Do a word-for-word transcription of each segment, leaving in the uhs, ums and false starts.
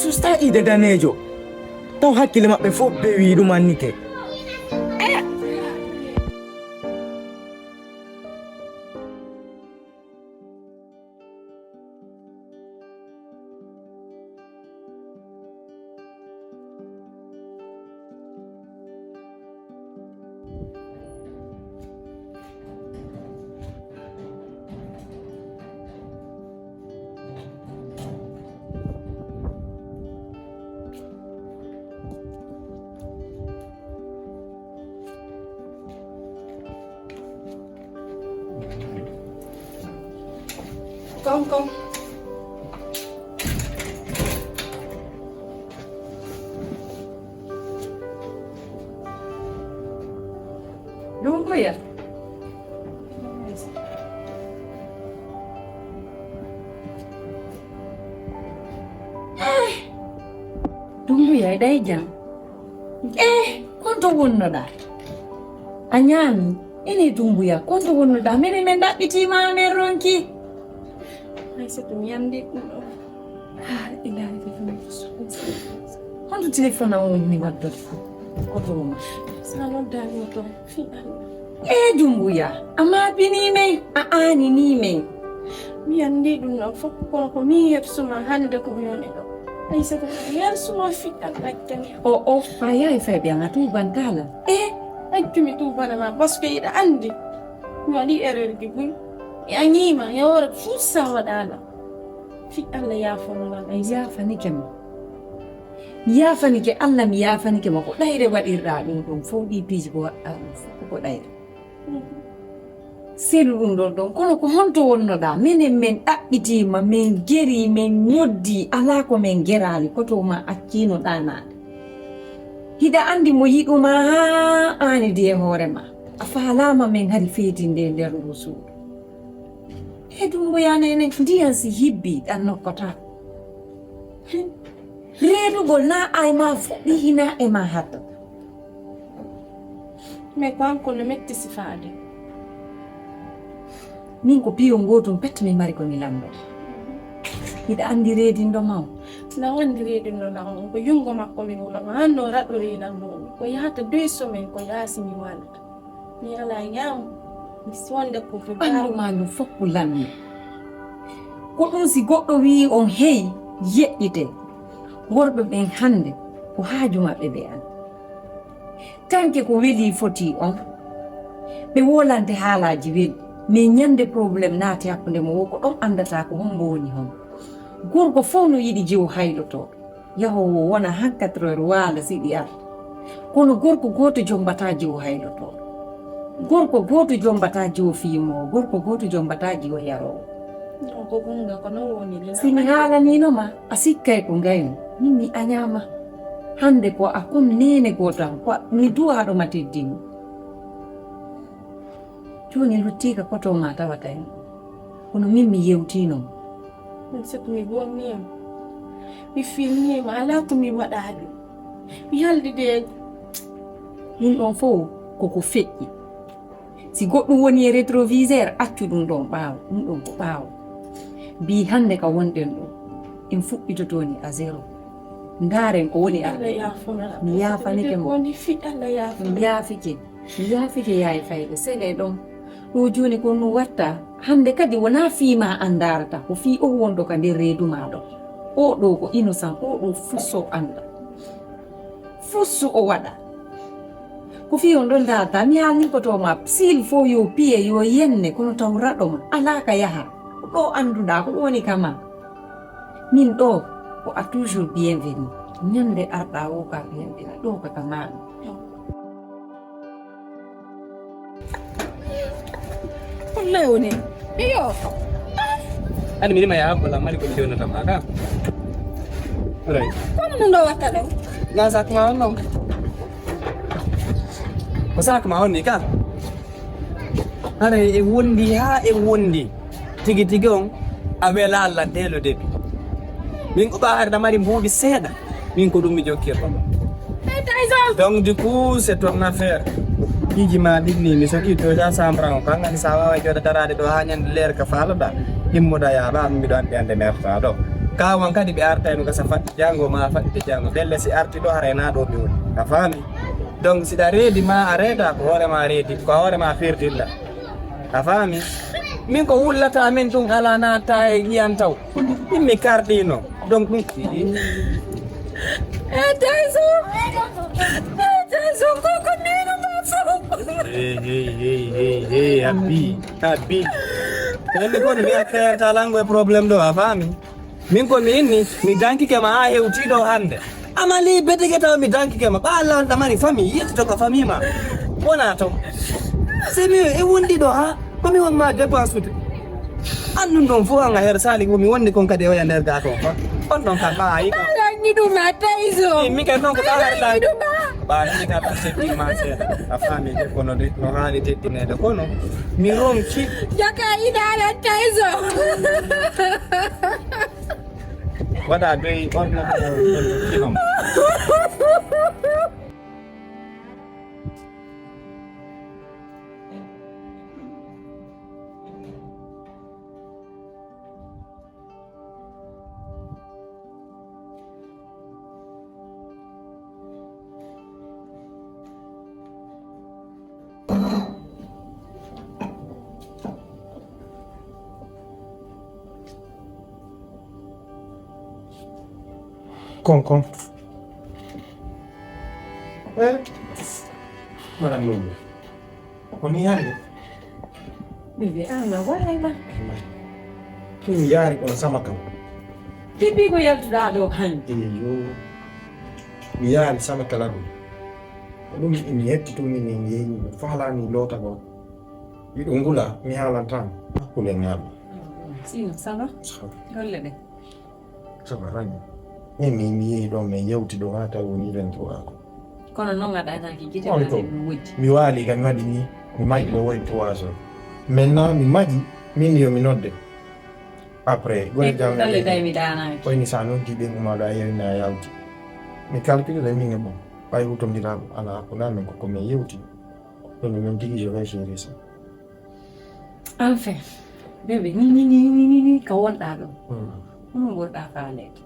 Susta ide daneejo. Taw hakkille maɓɓe fof bewii ɗum annike. Kom, kom. Ɗum ko ya? Dumbuya e ɗay jam. Eh, konto wonnoɗaa? A ñaami? Ene Dumbuya, konto wonnoɗaa? Minen min ɗaɓɓitiima amen ronki. Aysatu, mi anndi ɗum ɗo. Ah, Ilaahi, honto téléphone am woni mi waddata? Koto woni? Sa noddaani mo toon. Fii Allah. Ee Dumbuya, a maapinii men, a aaninii men. Mi anndi ɗum ɗon fof, kono ko min yersuma hannde ko mi woni ɗo. Aysata, mi yersuma fii Allah accani. O, o, a yahi fayɓe an, a tuubantaa lan? Ee, accu mi tuubana ma, parce que iɗa anndi mi waɗii erreur ji buy. Mi añiima, e hoore fof sa waɗaala. Fii Allah yaafono lan, Aysata. Mi yaafanike ma. Mi yaafanike Allah, mi yaafanike ma. Ko ɗayre waɗirɗaa ɗum ɗum fof, ɗii piiji ko waɗɗaa ɗum fof ko ɗayre. Selu ɗum ɗon ɗon, kono ko honto wonnoɗaa? Minen min ɗaɓɓitiima, min gerii, min ñoddii, alaa ko min geraali, koto ma acciino ɗaanaade. Hiɗa anndi mo yiɗumaa haa aanidi e hoore ma. A faalaama min hari feetinde e nder ndu suudu. E Dumbuya neene, ndiyan si hibbii ɗan nokkotaa. Reedugol na ay ma fuɗɗii, hina e ma haddata. Mais ko an ko no metti sifaade. Min ko piyo ngootum pet mi mari ko mi lamndo. Hiɗa anndi reedindo ma o? Na anndi reedindo na on ko yunngo makko mi wula ma hanno raɗori lamndo. Ko yahata doy somen ko yaasi mi wala. Mi alaa ñaam, mi sonde ko ko ɓanndu maa ndu fof ko lanni. Ko ɗum si goɗɗo wi'i on hey, yeƴƴite. Worɓe ɓen hannde ko haaju maɓɓe ɓe an. Tanke ko weli foti on. Ɓe wolante haalaaji weli. Mais ñande problème naati hakkunde mo wo ko ɗon anndata ko hombo woni hon. Gorko fof no yiɗi jiwo haylotooɗo. Yahoowo wona han quatre heures waala siɗi arta. Kono gorko gooto jombataa jiwo haylotooɗo. Gorko gooto jombataa jiwo fiimoowo. Gorko gooto jombataa jiwo yaroowo. Non, ko gonga, ko non woni le. Si mi haalaniino ma, a sikkay ko ngaymi. Min mi añaama. Hannde ko a kon neene gooto am, ko a, mi duwaaɗo ma teddini. Jooni luttiika koto ma tawata en. Kono min mi yewtiino mo. Ɗum sabu mi wonniima. Mi filniima, alaa ko mi waɗaali. Mi haldi de. Ɗum ɗon fof koko feƴƴi. Si goɗɗum woni e rétroviseur, accu ɗum ɗon ɓaawo. Ɗum ɗon ko ɓaawo. Mbii hannde ka wonɗen ɗo, en fuɗɗitoto ni à zéro. Ndaaren ko woni Allah. Mi yaafanike mo. Mi yaafike. Mi yaafike yaay fayde. Sele ɗon. Ɗo jooni ko ɗum watta. Hannde kadi wonaa fii ma an ndaarata. Ko fii o wonɗo ka nder reedu ma ɗo. O ɗo ko innocent. O ɗo fuu so annda. Fuu so o waɗa. Ko fii on ɗon ndaarata. Mi haalni ko to ma. S'il faut yo piye, yo yenne, kono taw raɗo ma. Alaa ka yaha. Ko ɗo annduɗaa, ko ɗo woni ka ma. Min ɗo, ko a toujours bienvenue. Ñande arɗa o ka bienvenue. Ɗo ka ka maami. Wallahi woni. Iyo. Ani mini ma ya ko la mali ko mi jona tam aga. Right. Kono ɗum ɗo watta ɗo. Na sak ma on non. Ko sak ma on ni ka. Haray e wondi haa e wondi. Tigi tigi on, a wela Allah dès le début. Min ko ɓaarɗa mari mbuuɗi seeɗa. Min ko ɗum mi jokkirɗo. Donc du coup, c'est ton affaire. Piiji ma ɗin ni, mi soki déjà chambre on. Ko an anndi sa wawa jooɗa daraade ɗo haa ñande leer ka faaloɗa. Immoɗa yaaɓa, an miɗo anndi hannde merta ɗo. Kawan kadi ɓe artayno gasa faɗɗi janngo ma faɗɗi janngo. Belle si arti ɗo haray na ɗo ɓe woni. A faami? Donc si ɗa reedi ma a reeta ko hoore ma reedi, ko hoore ma firtirɗa. A faami? Min ko wullata min ɗum ala natta e yiyan taw. Min mi karɗino. Donc ɗum. Eh, Tayso! Eh, Tayso, koko nino baso! Hey, hey, hey, hey, hey, Abi, Abi. Woni kono mi a créata langue e problème ɗo, a faami? Min ko mi inni, mi dankike ma ha hewti ɗo hannde. Amali bedege taw mi dankike ma. Ɓa Allah on ɗamari famille, yettoto ka famille ma. Wona to. C'est mieux, e wondi ɗo ha. Ko mi won ma dépense ude. Annun ɗon fof an a her sali ko mi wondi kon kadi e oya nder ga kon fa. On ɗon kam ɓa ayi. Ɓa langi ɗum a Tayso. Mi kadi noon ko ɓa har ɗa. Ɓa ni ka ɗum seɗɗi ma seeɗa. A faami de kono de no haali teddinede kono mi ronki. Jaka ina ala Tayso. Waɗa doyi on no kinom. Kon kon. Eh? Mbaɗa ɗum. Ko ni hannde? Bébé, an a waray ma. Ɗum yaari kon sama kam. Bébé, ko yaltuɗaa ɗo hannde? Eyo. Mi yaari sama kala ɗum. Ko ɗum mi hetti tun min mi yeeyi mi faalani loota ɗo. Miɗo ngula mi haalantama. Hakkunde ngam. Sino, ça va? Ça va. Golle ɗe? Saba rani. Min mi mi yehi ɗon min yewti ɗo ha tawi woni vingt-trois ko. Kono noon a ɗaanaaki gite ma ɗe ɗum wujji. Mi waali kam mi waɗi ni mi maƴi ɗo woni trois heures. Maintenant mi maƴi min yo mi nodde. Après gole jam ɗalle tawi mi ɗaanaaki. Koyni sa noddi ɓe nguma ɗo a yewni a yawti. Mi calcule min e ɓum ɓay hutondiraaɗo ala hakkunde amen koko min yewti. Ɗum min tigi je vais gérer ça. Enfin, bébé, ni ni ni ni ni ni ka wonɗaa ɗo. Hono ngorɗaa faaleede?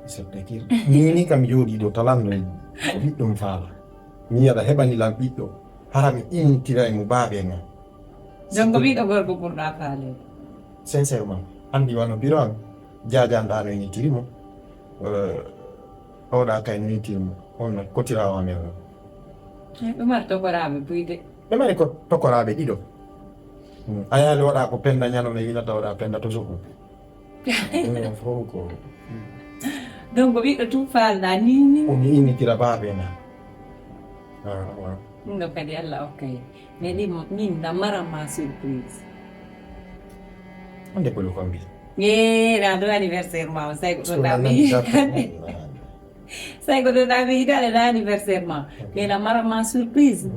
Sedda kir. Ni ni kam jooɗi ɗo talanno ɓiɗɗo mi faala. Mi yiya ɗa heɓani lan ɓiɗɗo. Hara mi innitira e mo baabe na. Donc ɓiɗɗo gorko ɓurɗaa faaleede. Sincèrement, andi wano biro am jajanɗa no innitiri mo. Oɗa kay no innitiri mo. On kotirawo amen o. Ɗum ar tokoraaɓe buyde. Ɓe mari ko tokoraaɓe ɗiɗo. A yaali waɗa ko penda ñano mi winata waɗa penda to suku. Ɗum fof ko. Donc ɓiɗɗo tun faalɗa ni ni. Ko mi innitira baabe na. Ah, ah. Ɗum ɗo kadi Allah okkay. Mais ɗi min na mara ma surprise. Ande ko ko mbi. Ye na do anniversaire ma sai ko da mi. Sai ko da mi da anniversaire ma. Mais na mara ma surprise.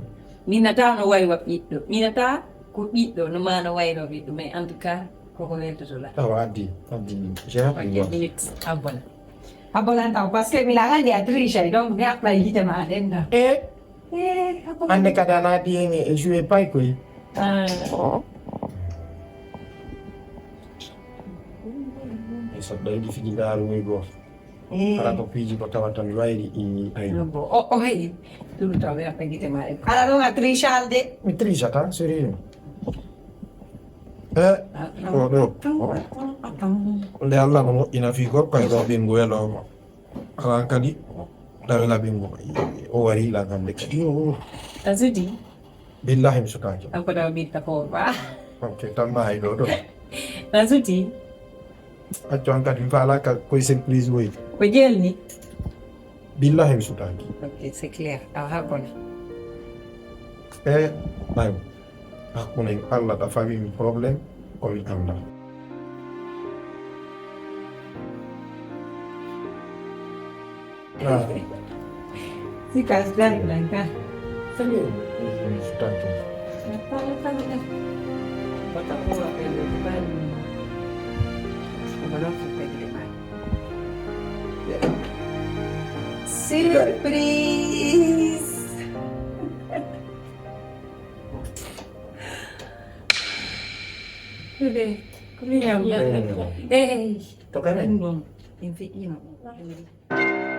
Min na ta no way wa ɓiɗɗo. Min na ta ko ɓiɗɗo no ma no way no ɓiɗɗo. Mais en tout cas ko ko weltoto la. Awa addi addi. J'ai appris. Minute abonné. Abonné taw parce que mi la andi a triche donc mi apply hite ma den da. Eh. Ande kada na di en e jouer pay koy. E so ɗayɗi fiji ndaaru woy goo. Kala ko piiji ko tawata mi wayri i ay. O o heƴi. Ɗum taw mi appay gite ma. Ala ɗum a trichal de. Mi trichata sérieux. E o ɗo. Nde Allah no moƴƴina fii gorko e ɗo ɓingu weloomo. Alan kadi ɗawe labingo o wari lan hannde kadi. A sudi? Billahi mi sutaaki. An ko tawa ɓitta ko ba. Ok tamma hay ɗo ɗo. A sudi? Accu an kadi mi faalaka koye surprise woy. Ko jeelni? Billahi mi sutaaki. Ok c'est clair awa hakkone. E ayo. Hakkunde Allah ta fawi mi problème ko mi annda. Sika sdari lanka. Sani sutante. Surprise. Bébé, ko mi ñaam. Eey. To kare. Ɗum ɗon en feƴƴino ɗum.